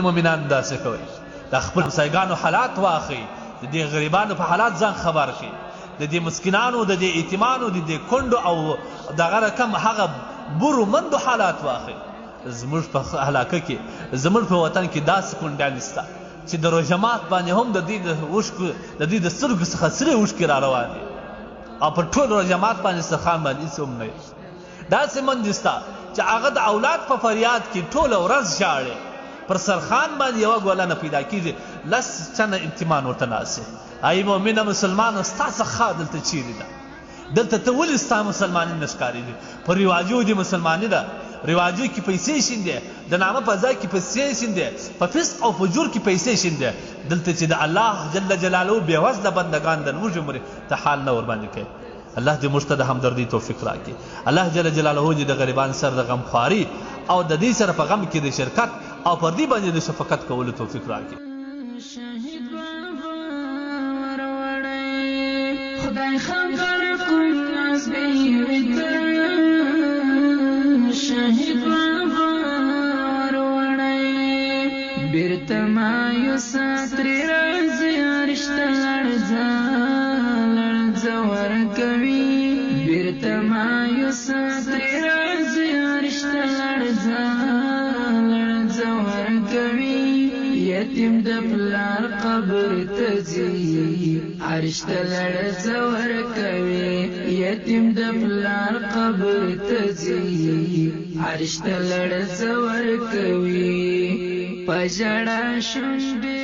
مؤمنان داسې کوئ، د خپل همسایګانو حالات واخئ، د دې غریبانو په حالات ځان خبر کړئ، د دې مسکینانو، د دې یتیمانو، د دې کونډو او دغه رقم هغه بورو مندو حالات واخئ. زموږ په علاقه کې، زموږ په وطن کې داسې کونډیانې شته چې د روژه مات باندې هم د دوی د اوښکو، د دوی د سترګو څخه سرې اوښکې را روانې او په ټول روژه مات باندې سترخوان باندې هېڅ هم نه وي. داسې مندې شته چې هغه د اولاد په فریاد کې ټوله ورځ ژاړي، پر سرخان باندې یوه ګوله نه پیدا کیږي، لس چنه امتیمان ورته ناست وي. ای مؤمنه مسلمانه، ستا سخا دلته چیرې ده؟ دلته ته ولې ستا مسلماني نه ښکارېږي؟ په رواجو دې مسلماني ده، رواجو کې پیسې شیندې، د نامه په ځای کې پیسې شیندې، په فسق او فجور کې پیسې شیندې. دلته چې د الله جل جلاله بېوزله بندګان د لوږې مري، ته حال نه ورباندې کوې. الله دې موږ ته د همدردۍ توفیق راکړي. الله جل جلاله دې د غریبان سره د غمخواري او د دوی سره په غم کې د شرکت او پر دوی باندې د شفقت کولو توفیق راکړي. شهید بابا وروړی خدای خبر کوم ناز به وي ته شهید بابا وروړی بیرته مایوسه ترې راځي عرش ته لړزه لړزه ورکوي بیرته مایوسه ترې راځي عرش ته لړزه لړزه ورکوي یتیم د پلار قبر ته ځي عرش ته لړزه ورکوي یتیم د پلار قبر ته ځي عرش ته لړزه ورکوي په ژړا شونډې